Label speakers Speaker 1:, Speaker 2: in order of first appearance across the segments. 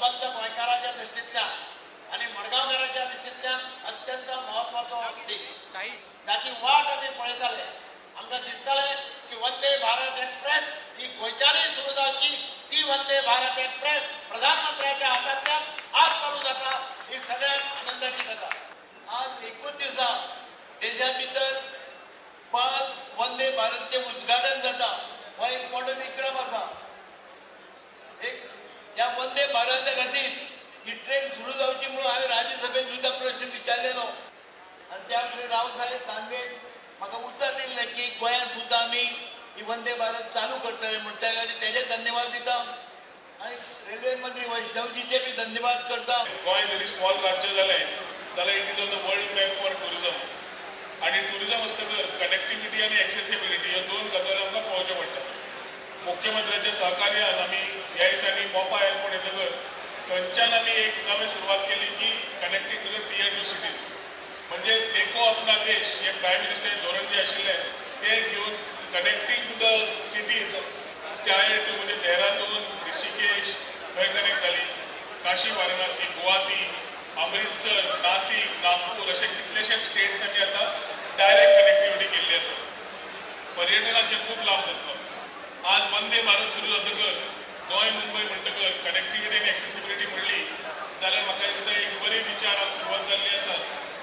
Speaker 1: सबंद गोंयकाराच्या दृश्टींतल्यान आनी मडगांवकाराच्या दृश्टींतल्यान अत्यंत महत्वाचो दीस, ताची वाट आमी पळयताले. आमकां दिसतालें की वंदे भारत एक्सप्रेस ही गोंयच्यानूय सुरू जावची. ती वंदे भारत एक्सप्रेस प्रधानमंत्र्याच्या हातांतल्यान आज चालू जाता, ही सगळ्यात आनंदाची गजाल.
Speaker 2: आज एकूच दिसा देशा भितर 5 वंदे भारतचे उद्घाटन जाता, हो एक मोठो विक्रम आसा. एक ह्या वंदे भारता खातीर ही ट्रेन सुरू जावची म्हणून हांवें राज्यसभेत सुद्दां प्रश्न विचारलेलो आनी त्या वटेन रावसाहेब दानवे म्हाका उतर दिल्लें की गोंयांत सुद्दां आमी ही वंदे भारत चालू करतले म्हूण. त्या खातीर तेजे धन्यवाद दिता आनी रेल्वे मंत्री वैष्णवजीचे बी धन्यवाद करता.
Speaker 3: गोंय जरी स्मॉल राज्य जालें जाल्यार it is on the world map for tourism. आनी टुरिजम आसतकर कनेक्टिविटी आनी एक्सेसिबिलिटी ह्यो दोन गजाली आमकां पळोवच्यो पडटा. मुख्यमंत्र्याच्या सहकार्यान आमी ह्या दिसांनी मोपा एअरपोर्ट येतकर थंयच्यान आमी एक नवें सुरवात केली की connecting to the tier 2 cities, म्हणजे देखो अपना देश हे प्रायम मिनिस्टराचें धोरण जें आशिल्लें तें घेवन connecting to the cities tier 2, म्हणजे देहरादून, ऋषिकेश थंय कनेक्ट जाली, काशी, वाराणसी, गुवाहाटी, अमृतसर, नासिक, नागपूर अशे कितलेशेच स्टेट्सांनी आतां डायरेक्ट कनेक्टिविटी केल्ली आसा. पर्यटनाक हे खूब लाभ जातलो. आज वंदे भारत सुरू जातकर गोंय मुंबय म्हणटकर कनेक्टिविटी आनी एक्सेसिबिलिटी म्हणली जाल्यार म्हाका दिसता एक बरी विचार आज सुरवात जाल्ली आसा.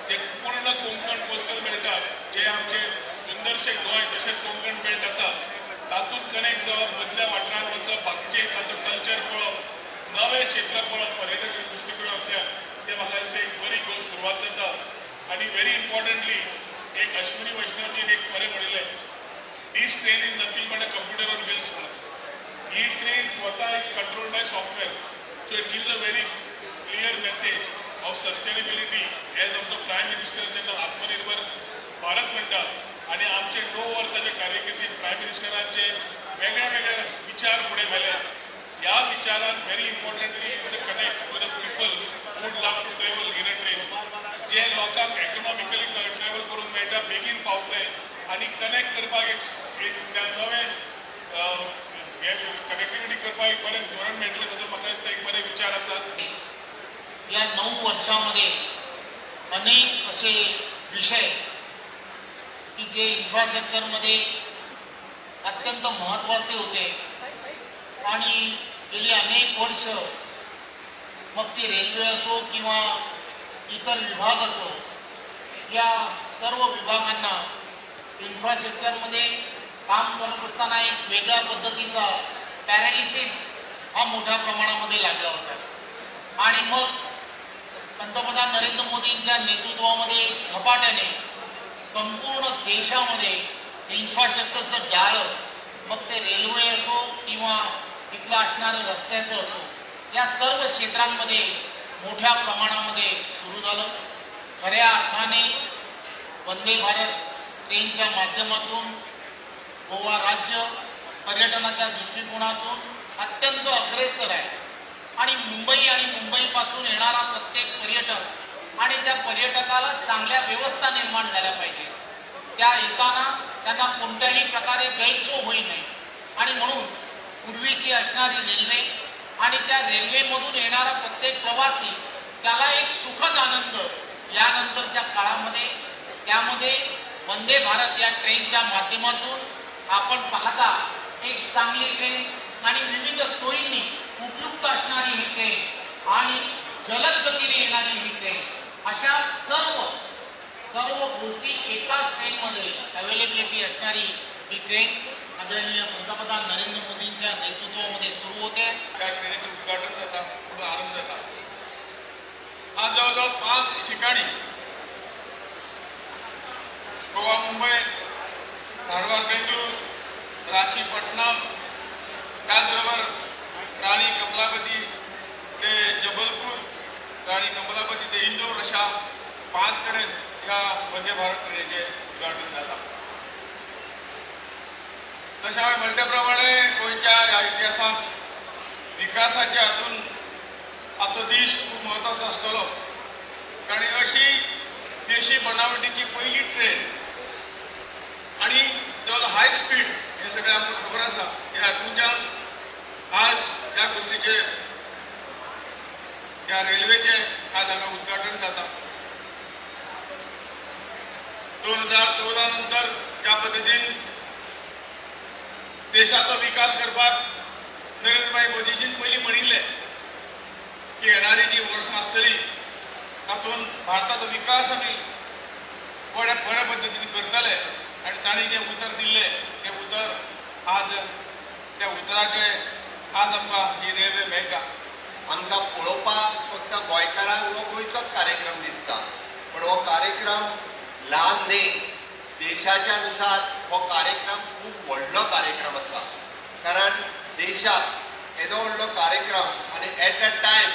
Speaker 3: जे पूर्ण कोंकण कोस्टल बेल्टाक जे आमचे सुंदरशे गोंय तशेंच कोंकण बेल्ट आसा तातूंत कनेक्ट जावप, मदल्या वाठारांत वचप, बाकीचे ताचो कल्चर पळोवप, नवें क्षेत्र पळोवप पर्यटक दृश्टिकोनांतल्यान, ते म्हाका दिसता एक बरी गोश्ट सुरवात जाता. आनी व्हेरी इम्पॉर्टंटली एक अश्विनी वैष्णवजीन एक बरें म्हणिल्लें, "This train is nothing but a computer on wheels" म्हणून. ही ट्रेन स्वता is controlled by software, so it gives a very clear message of sustainability. As आमचो प्रायम मिनिस्टर जेन्ना आत्मनिर्भर भारत म्हणटा आनी आमचे 9 वर्साच्या कार्यकिर्दीत प्रायम मिनिस्टरांचे वेगळे वेगळे विचार फुडें व्हेले, ह्या विचारान very importantly the connect to the people would love to travel in a train, जे लोकांक इकॉनॉमिकली ट्रॅव्हल करूंक मेळटा, बेगीन पावतले आनी कनेक्ट करपाक एक एक नवें हें कनेक्टिविटी करपाक एक बरें धोरण मेळटलें. तातूंत म्हाका दिसता एक बरे विचार आसा.
Speaker 4: या 9 वर्षामध्ये अनेक असे विषय की जे इन्फ्रास्ट्रक्चरमध्ये अत्यंत महत्त्वाचे होते आणि गेली अनेक वर्ष मग ती रेल्वे असो किंवा इतर विभाग असो, या सर्व विभागांना इन्फ्रास्ट्रक्चरमध्ये काम करत असताना एक वेगळ्या पद्धतीचा पॅरालिसिस हा मोठ्या प्रमाणामध्ये लागला होता. आणि मग पंतप्रधान नरेंद्र मोदींच्या नेतृत्वामध्ये झपाट्याने संपूर्ण देशामध्ये इन्फ्रास्ट्रक्चरचं जाळं, मग ते रेल्वे असो किंवा इथलं असणारं रस्त्याचं असो, या सर्व क्षेत्रांमध्ये मोठ्या प्रमाणामध्ये सुरू झालं. खऱ्या अर्थाने वंदे भारत ट्रेनच्या माध्यमातून गोवा राज्य पर्यटनाच्या दृष्टिकोनातून अत्यंत अग्रेसर आहे आणि मुंबई आणि मुंबईपासून येणारा प्रत्येक पर्यटक आणि त्या पर्यटकाला चांगल्या व्यवस्था निर्माण झाल्या पाहिजे, त्या येताना त्यांना कोणत्याही प्रकारे गैरसोय होऊ नये. आणि म्हणून पूर्वीची असणारी रेल्वे आणि त्या रेल्वेमधून येणारा प्रत्येक प्रवासी, त्याला एक सुखद आनंद यानंतरच्या काळामध्ये त्यामध्ये वंदे भारत या ट्रेनच्या माध्यमातून आपण पाहता, एक चांगली ट्रेन आणि विविध सोयींनी उपयुक्त असणारी ही ट्रेन आणि जलद गतीने येणारी ही ट्रेन, अशा सर्व सर्व गोष्टी एकाच ट्रेनमध्ये अवेलेबिलिटी असणारी ही ट्रेन आदरणीय पंतप्रधान नरेंद्र मोदींच्या नेतृत्वामध्ये सुरू होते.
Speaker 5: त्या ट्रेनीचं उद्घाटन जाता म्हणून आनंद जाता. आज जवळजवळ पाच ठिकाणी, गोवा मुंबई, धारवाड बेंगलूर, रांची पटना, त्याचबरोबर राणी कमलापती ते जबलपूर, राणी कमलापती ते इंदूर, अशा पाच कडेन ह्या वंदे भारत ट्रेनीचें उद्घाटन जाता. तशें हांवें म्हणल्या प्रमाणे गोंयच्या ह्या इतिहासांत विकासाच्या हातून आमचो दीस खूब म्हत्वाचो आसतलो, कारण अशी देशी बनावटीची पहिली ट्रेन आणि तो हाय स्पीड हे सगळें आमकां खबर आसा. ह्या हातूंच्यान आज ह्या गोष्टीचे ह्या रेल्वेचें आज हांगा उद्घाटन जाता. 2014 नंतर ज्या पद्दतीन देशाचो विकास करपाक नरेंद्रभाई मोदीजीन पयलीं म्हणिल्लें की येणारी जी वर्सां आसतली तातूंत भारताचो विकास आमी बऱ्या बऱ्या पद्दतीन करतले आनी तांणी जें उतर दिल्लें तें उतर आज त्या उतराचें आज आमकां ही रेल्वे मेळटा.
Speaker 2: आमकां पळोवपाक फक्त गोंयकारांक हो गोंयचोच कार्यक्रम दिसता, पण हो कार्यक्रम ल्हान न्ही. देशाच्या नुसार हो कार्यक्रम खूब व्हडलो कार्यक्रम आसा, कारण देशात येदो व्हडलो कार्यक्रम आनी एट अ टायम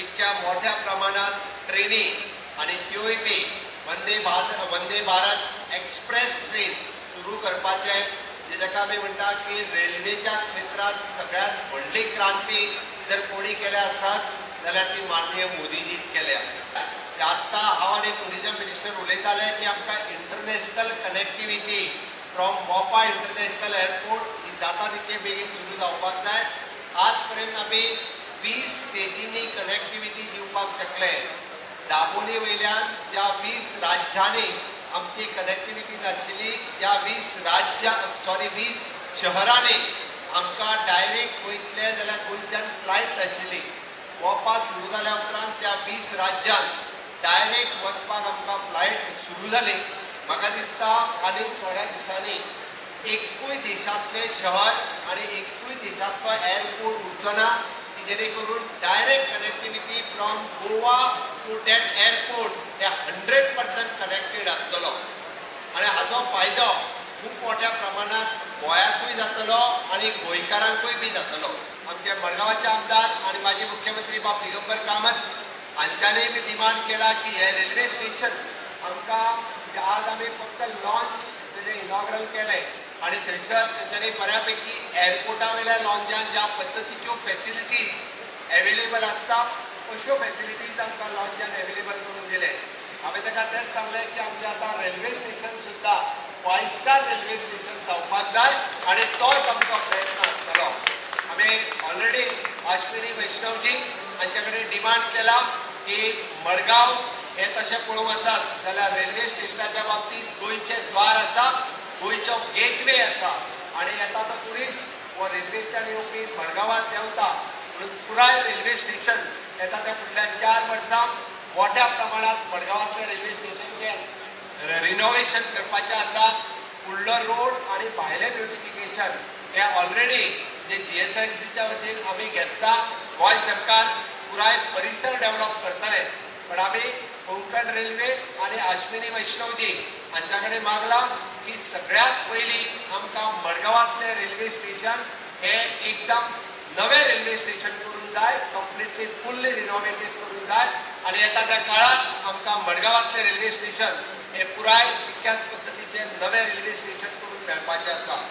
Speaker 2: इतक्या मोठ्या प्रमाणात ट्रेनी आनी त्योय बी वंदे भारत एक्सप्रेस ट्रेन सुरू करपाचें, जे जाका आमी म्हणटा की रेल्वेच्या क्षेत्रांत सगळ्यात व्हडली क्रांती जर कोणी केल्या आसत जाल्यार ती माननीय मोदीजीन केल्या. आत्तां हांव आनी टुरिजम मिनिस्टर उलयताले की आमकां international connectivity from Mopa international airport ही जाता तितके बेगीन सुरू जावपाक जाय. आज पर्यंत आमी 20 स्टेटींनी कनेक्टिविटी दिवपाक शकले. दाबोली वयल्यान ज्या 20 राज्यांनी आमची कनेक्टिविटी नाशिल्ली, ज्या 20 शहरांनी आमकां डायरेक्ट वयतले जाल्यार गोंयच्यान फ्लायट नाशिल्ली, मोपा सुरू जाल्या उपरांत त्या 20 राज्यांत डायरेक्ट वचपाक आमकां फ्लायट सुरू जाली. म्हाका दिसता आनी थोड्या दिसांनी एकूय देशांतलें शहर आनी एकूय देशांतलो एअरपोर्ट उरचो ना की जेणे करून direct connectivity from Goa to that airport हे 100% कनेक्टेड आसतलो. आनी हाचो फायदो खूब मोठ्या प्रमाणात गोंयाकूय जातलो आनी गोंयकारांकूय बी जातलो. आमचे मडगांवाचे आमदार आनी माजी मुख्यमंत्री बाब दिगंबर कामत हांच्यानूय बी डिमांड केला की हे रेल्वे स्टेशन आमकां, आज आमी फक्त लॉन्च तेजें इनॉग्रल केलें आनी थंयसर तेंच्यांनी बऱ्यापैकी एअरपोर्टा वयल्या लॉन्जान ज्या पद्दतीच्यो फॅसिलिटीज एवेलेबल आसता अश्यो फॅसिलिटीज आमकां लॉन्जान एवेलेबल करून दिले. हांवें ताका तेंच सांगलें की आमचें आतां रेल्वे स्टेशन सुद्दां फायव स्टार रेल्वे स्टेशन जावपाक जाय आनी तोच आमचो प्रयत्न आसतलो. आमी ऑलरेडी अश्विनी वैष्णवजी हांचे कडेन डिमांड केला की मडगांव हे तशें पळोवंक वचत जाल्यार रेल्वे स्टेशनाच्या बाबतींत गोंयचें द्वार आसा, गोंयचो गेटवे आसा आनी येता तो टुरिस्ट हो रेल्वेंतल्यान येवपी मडगांवांत देंवता, म्हणून पुराय रेल्वे स्टेशन येता त्या फुडल्या 4 वर्सां मोठ्या प्रमाणात मडगांवांतलें रेल्वे स्टेशनचें रिनोवेशन करपाचें आसा. फुडलो रोड आनी भायलें ब्युटिफिकेशन हे ऑलरेडी जे जीएसआयडीसीच्या वतीन आमी घेतला. गोंय सरकार पुराय परिसर डेव्हलप करतले, पण आमी कोंकण रेल्वे आनी अश्विनी वैष्णवजी हांच्या कडेन मागलां की सगळ्यात पयलीं आमकां मडगांवांतलें रेल्वे स्टेशन हे एकदम नवें रेल्वे स्टेशन करूंक जाय, कंप्लिटली फुल्ली रिनोवेटेड करूंक जाय आनी येता त्या काळांत आमकां मडगांवांतलें रेल्वे स्टेशन हे पुराय तितक्याच पद्दतीचें नवें रेल्वे स्टेशन करून मेळपाचें आसा.